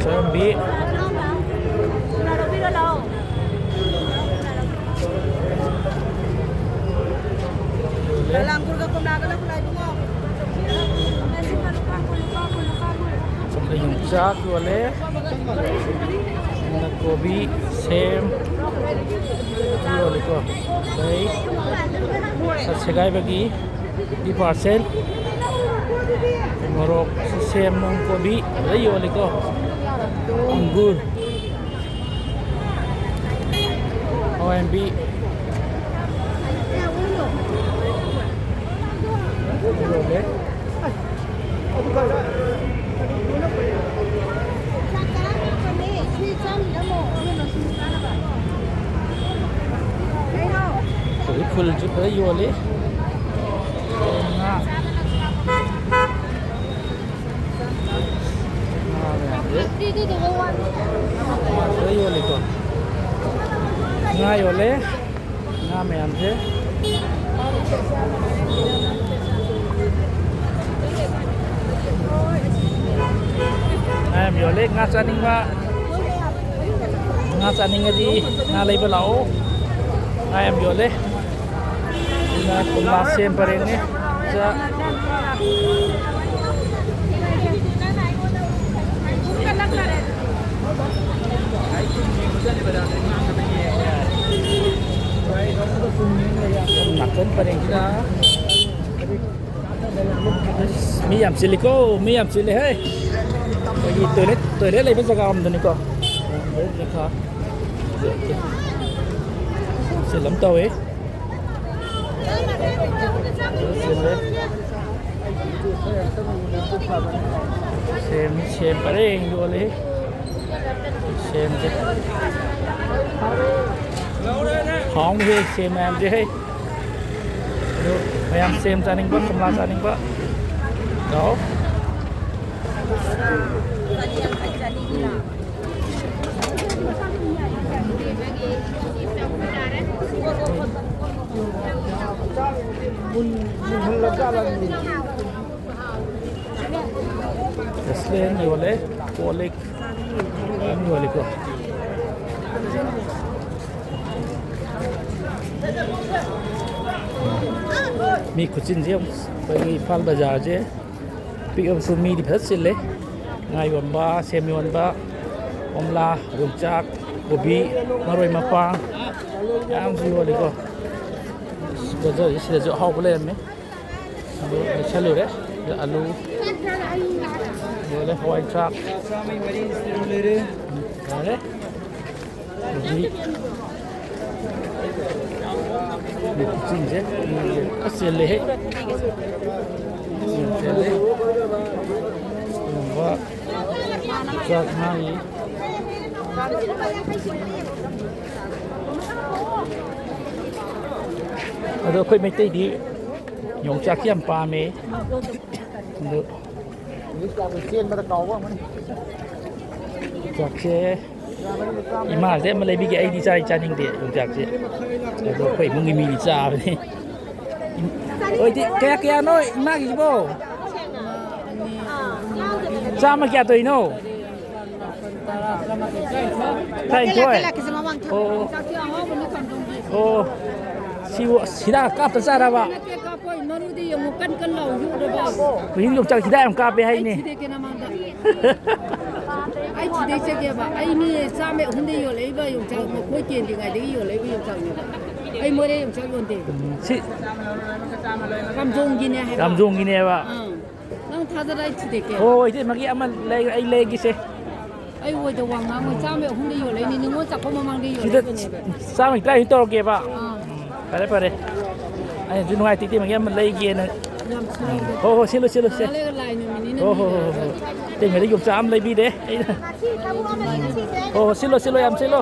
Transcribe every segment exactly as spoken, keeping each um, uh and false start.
ꯆꯥꯔꯝꯕꯤ꯫ ꯌꯣꯜꯂꯦ꯫ ꯂꯥꯡꯒꯨꯔꯒ ꯀꯣꯝꯂꯥꯒ ꯂꯧꯈꯠꯂꯣ ꯏꯕꯨꯡꯉꯣ꯫ ꯁꯣꯝꯗ ꯌꯣꯡꯆꯥꯛ ꯌꯣꯜꯂꯦ꯫ ꯁꯣꯝꯗ ꯀꯣꯕꯤ, ꯁꯦꯝ ꯌꯣꯜꯂꯤꯀꯣ꯫ ꯑꯗꯩ ꯁꯦꯒꯥꯏꯕꯒꯤ fifty percent꯫ ꯃꯣꯔꯣꯛ, ꯁꯦꯝ, ꯅꯨꯡ, ꯀꯣꯕꯤ ꯂꯣꯏ ꯌꯣꯜꯂꯤꯀꯣ꯫ ꯑꯪꯒꯨꯔ, ꯍꯋꯥꯏ ꯃꯨꯕꯤ ꯌꯣꯜꯂꯦ꯫ ꯀꯣꯕꯤ ꯐꯨꯜꯁꯨ ꯈꯔ ꯌꯣꯜꯂꯤ꯫ ꯉꯥ꯫ ꯉꯥ ꯃꯌꯥꯝꯁꯦ ꯈꯔ ꯌꯣꯜꯂꯤꯀꯣ꯫ ꯉꯥ ꯌꯣꯜꯂꯦ꯫ ꯉꯥ ꯃꯌꯥꯝꯁꯦ꯫ ꯉꯥ ꯌꯥꯝ ꯌꯣꯜꯂꯦ꯫ ꯉꯥ ꯆꯥꯅꯤꯡꯕ, ꯉꯥ ꯆꯥꯅꯤꯡꯉꯗꯤ ꯉꯥ ꯂꯩꯕ ꯂꯥꯛꯑꯣ꯫ ꯉꯥ ꯌꯥꯝ ꯌꯣꯜꯂꯦ꯫ ꯁꯤꯅ ꯀꯣꯝꯂꯥ ꯁꯦꯝ ꯄꯔꯦꯡꯅꯤ꯫ ꯆꯥ-, ꯅꯥꯀꯟ ꯄꯔꯦꯡꯁꯤꯅ, ꯑꯁ, ꯃꯤ ꯌꯥꯝ ꯆꯤꯜꯂꯤꯀꯣ, ꯃꯤ ꯌꯥꯝ ꯆꯤꯜꯂꯤ ꯍꯦ꯫ ꯑꯩꯈꯣꯏꯒꯤ toilet, toilet ꯂꯩꯕ ꯖꯒꯥ ꯑꯃꯗꯅꯤꯀꯣ꯫ ꯆꯤꯜꯂꯝ ꯇꯧꯋꯤ꯫ ꯁꯦꯝ, ꯁꯦꯝ ꯄꯔꯦꯡ ꯌꯣꯜꯂꯤ꯫ ꯁꯦꯝꯁꯦ ꯍꯥꯎꯅꯤꯍꯦ, ꯁꯦꯝ ꯃꯌꯥꯝꯁꯦ ꯍꯦ꯫ ꯑꯗꯨ ꯃꯌꯥꯝ ꯁꯦꯝ ꯆꯥꯅꯤꯡꯕ, ꯀꯣꯝꯂꯥ ꯆꯥꯅꯤꯡꯕ ꯂꯥꯛꯑꯣ꯫ ꯔꯦꯁꯇꯨꯔꯦꯟ ꯌꯣꯜꯂꯦ, ꯀꯣꯜ ꯂꯤꯛ ꯑꯗꯨꯝ ꯌꯣꯜꯂꯤꯀꯣ꯫ ꯃꯤ ꯈꯨꯆꯤꯟꯁꯦ ꯌꯦꯡꯉꯨ꯫ ꯑꯩꯈꯣꯏꯒꯤ ꯏꯝꯐꯥꯜ ꯕꯖꯥꯔꯁꯦ ꯄꯤꯛꯑꯕꯁꯨ ꯃꯤꯗꯤ ꯐꯖ ꯆꯤꯜꯂꯦ꯫ ꯉꯥ ꯌꯣꯟꯕ, ꯁꯦꯝ ꯌꯣꯟꯕ, ꯀꯣꯝꯂꯥ, ꯌꯣꯡꯆꯥꯛ, ꯀꯣꯕꯤ, ꯃꯔꯣꯏ ꯃꯄꯥꯡ ꯃꯌꯥꯝꯁꯨ ꯌꯣꯜꯂꯤꯀꯣ꯫ ꯕꯖꯥꯔꯁꯤ ꯁꯤꯗꯁꯨ ꯑꯍꯥꯎꯕ ꯂꯩꯔꯝꯃꯦ꯫ ꯑꯗꯨ ꯂꯩꯁꯜꯂꯨꯔꯦ꯫ ꯑꯂꯨ ꯌꯣꯜꯂꯦ, ꯍꯋꯥꯏ ꯊ꯭ꯔꯥꯛ ꯌꯣꯜꯂꯦ꯫ ꯍꯧꯖꯤꯛ ꯃꯦꯆꯤꯟꯁꯦ ꯑꯁ ꯆꯤꯜꯂꯦꯍꯦ꯫ ꯆꯤꯜꯂꯦ꯫ ꯌꯣꯟꯕ ꯆꯥꯛ ꯉꯥꯡꯉꯤ꯫ ꯑꯗꯣ ꯑꯩꯈꯣꯏ ꯃꯩꯇꯩꯗꯤ ꯌꯣꯡꯆꯥꯛꯁꯤ ꯌꯥꯝ ꯄꯥꯝꯃꯦ꯫ ꯑꯗꯨ ꯆꯦꯟꯕꯗ ꯀꯥꯎꯕ ꯑꯣꯏꯔꯝꯒꯅꯤ꯫ ꯌꯣꯡꯆꯥꯛꯁꯦ ꯏꯃꯥꯁꯦ ꯑꯃ ꯂꯩꯕꯤꯒꯦ, ꯑꯩꯗꯤ ꯆꯥꯗꯤ ꯆꯥꯅꯤꯡꯗꯦ ꯌꯣꯡꯆꯥꯛꯁꯦ꯫ ꯑꯗꯣ ꯑꯩꯈꯣꯏ ꯏꯃꯨꯡꯒꯤ ꯃꯤꯗꯤ ꯆꯥꯕꯅꯤ꯫ ꯍꯣꯏꯗꯤ ꯀꯌꯥ ꯀꯌꯥꯅꯣ ꯏꯃꯥꯒꯤꯁꯤꯕꯣ? ꯆꯥꯝꯃ ꯀꯌꯥ ꯇꯧꯔꯤꯅꯣ? ꯇꯔꯥꯅꯤꯊꯣꯏ꯫ ꯑꯣ꯫ ꯑꯣ꯫ ꯁꯤꯕꯨ ꯑꯁ ꯍꯤꯗꯥꯛ ꯀꯥꯞꯇ ꯆꯥꯔꯕ? ꯅꯠꯇꯦ, ꯀꯥꯞꯄꯣꯏ꯫ ꯃꯔꯨꯗꯤ ꯌꯦꯡꯉꯨ, ꯀꯟ ꯀꯟ ꯂꯥꯎ ꯌꯨꯔꯕ꯫ ꯍꯧꯖꯤꯛ ꯌꯣꯡꯆꯥꯛ ꯍꯤꯗꯥꯛ ꯌꯥꯝ ꯀꯥꯞꯄꯦ ꯑꯩ ꯍꯥꯏꯅꯦ꯫ ꯊꯨꯗꯦꯛꯀꯦ ꯅꯃꯥꯡꯗ꯫ ꯑꯩ ꯊꯨꯗꯦꯛꯆꯒꯦꯕ꯫ ꯑꯩ ꯃꯤ ꯆꯥꯝꯃ ꯑꯍꯨꯝꯗ ꯌꯣꯜꯂꯛꯏꯕ ꯌꯣꯡꯆꯥꯛ, ꯃꯈꯣꯏ ꯀꯦꯟꯗ꯭ꯔꯤꯉꯩꯗꯒꯤ ꯌꯣꯜꯂꯛꯏꯕ ꯌꯣꯡꯆꯥꯛꯅꯦꯕ꯫ ꯑꯩ ꯃꯣꯔꯦ ꯌꯣꯡꯆꯥꯛ ꯌꯣꯟꯗꯦ꯫ ꯎꯝ, ꯁꯤ ꯀꯥꯝꯖꯣꯡꯒꯤꯅꯦ ꯍꯥꯏꯕ꯫ ꯀꯥꯝꯖꯣꯡꯒꯤꯅꯦꯕ꯫ ꯑꯥ꯫ ꯅꯪ ꯊꯥꯖꯔ ꯑꯩ ꯊꯨꯗꯦꯛꯀꯦ꯫ ꯍꯣ, ꯍꯣ, ꯏꯆꯦ, ꯃꯥꯒꯤ ꯑꯃ ꯂꯩ-, ꯑꯩ ꯂꯩꯒꯦꯁꯦ꯫ ꯑꯩ ꯑꯣꯏꯗ ꯋꯥ ꯉꯥꯡꯉꯣꯏ꯫ ꯆꯥꯝꯃ ꯑꯍꯨꯝꯗ ꯌꯣꯜꯂꯛꯏꯅꯦ꯫ ꯅꯤꯉꯣꯜ ꯆꯥꯛꯀꯧ ꯃꯃꯥꯡꯗ ꯁꯤꯗ ꯌꯣꯜꯂꯛꯏꯕꯅꯦꯕ꯫ ꯆꯥꯝꯃꯒꯤ ꯇꯔꯥ ꯇꯧꯔꯒꯦꯕ꯫ ꯑꯥ꯫ ꯎꯝ, ꯐꯔꯦ, ꯐꯔꯦ꯫ ꯑꯩꯅꯁꯨ ꯅꯨꯡꯉꯥꯏꯇꯦ, ꯏꯇꯩꯃꯒꯤ ꯑꯃ ꯂꯩꯒꯦꯅ꯫ ꯌꯥꯝ ꯁꯤꯠꯂꯦ꯫ ꯎꯝ꯫ ꯍꯣ, ꯍꯣ, ꯁꯤꯠꯂꯨ, ꯁꯤꯠꯂꯨ, ꯁꯦ꯫ ꯉꯥꯏꯍꯥꯛ ꯂꯩꯔꯒ ꯂꯥꯏ ꯅꯨꯃꯤꯠꯅꯤꯅ ꯍꯣ, ꯍꯣ, ꯃꯤ ꯍꯣ, ꯍꯣ, ꯌꯥꯝ ꯍꯣ꯫ ꯏꯇꯩꯃꯗ ꯌꯣꯡꯆꯥꯛ ꯑꯃ ꯂꯩꯕꯤꯔꯦ ꯑꯩꯅ꯫ ꯎꯝ꯫ ꯍꯣ, ꯍꯣ, ꯁꯤꯠꯂꯣ, ꯁꯤꯠꯂꯣ, ꯌꯥꯝ ꯁꯤꯠꯂꯣ꯫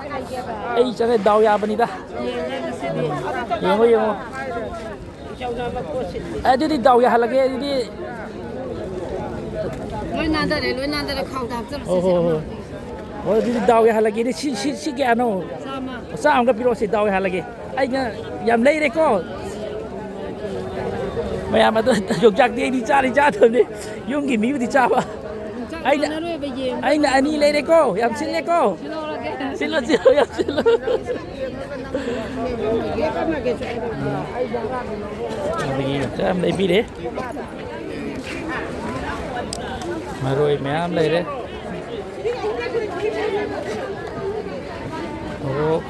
ꯑꯩ ꯆꯪꯉꯦ, ꯗꯥꯎ ꯌꯥꯕꯅꯤꯗ꯫ ꯌꯦꯡꯉꯣ, ꯌꯦꯡꯉꯣ꯫ ꯑꯦ, ꯑꯗꯨꯗꯤ ꯗꯥꯎ ꯌꯥꯍꯜꯂꯒꯦ, ꯑꯗꯨꯗꯤ꯫ ꯂꯣꯏ ꯅꯥꯟꯊꯔꯦ, ꯂꯣꯏ ꯅꯥꯟꯊꯔꯦ, ꯈꯥꯎꯗ ꯍꯥꯞꯆꯜꯂꯁꯤ, ꯍꯣꯏ, ꯁꯤ ꯍꯣꯏ, ꯑꯃ꯫ ꯍꯣꯏ꯫ ꯍꯣꯏ, ꯑꯗꯨꯗꯤ ꯗꯥꯎ ꯌꯥꯍꯜꯂꯒꯦ, ꯑꯗꯨꯗꯤ ꯁꯤ, ꯁꯤ, ꯁꯤ ꯀꯌꯥꯅꯣ? ꯆꯥꯝꯃ꯫ ꯆꯥꯝꯃꯒ ꯄꯤꯔꯛꯑꯣ, ꯁꯤ ꯗꯥꯎ ꯌꯥꯍꯜꯂꯒꯦ꯫ ꯑꯩꯅ ꯌꯥꯝ ꯂꯩꯔꯦꯀꯣ꯫ ꯃꯌꯥꯝ ꯑꯗꯣ ꯌꯣꯡꯆꯥꯛꯇꯤ ꯑꯩꯗꯤ ꯆꯥꯗꯤ ꯆꯥꯗꯕꯅꯤ, ꯌꯨꯝꯒꯤ ꯃꯤꯕꯨꯗꯤ ꯆꯥꯕ꯫ ꯑꯩꯅ, ꯑꯩꯅ ꯑꯅꯤ ꯂꯩꯔꯦꯀꯣ, ꯌꯥꯝ ꯁꯤꯜꯂꯦꯀꯣ꯫ ꯁꯤꯜꯂꯣ, ꯁꯤꯜꯂꯣ, ꯌꯥꯝ ꯁꯤꯜꯂꯣ꯫ ꯑꯗꯒꯤ ꯌꯣꯡꯆꯥꯛ ꯌꯥꯝ ꯂꯩꯕꯤꯔꯦ꯫ ꯃꯔꯣꯏ ꯃꯌꯥꯝ ꯂꯩꯔꯦ꯫ ꯃꯣꯔꯣꯛ,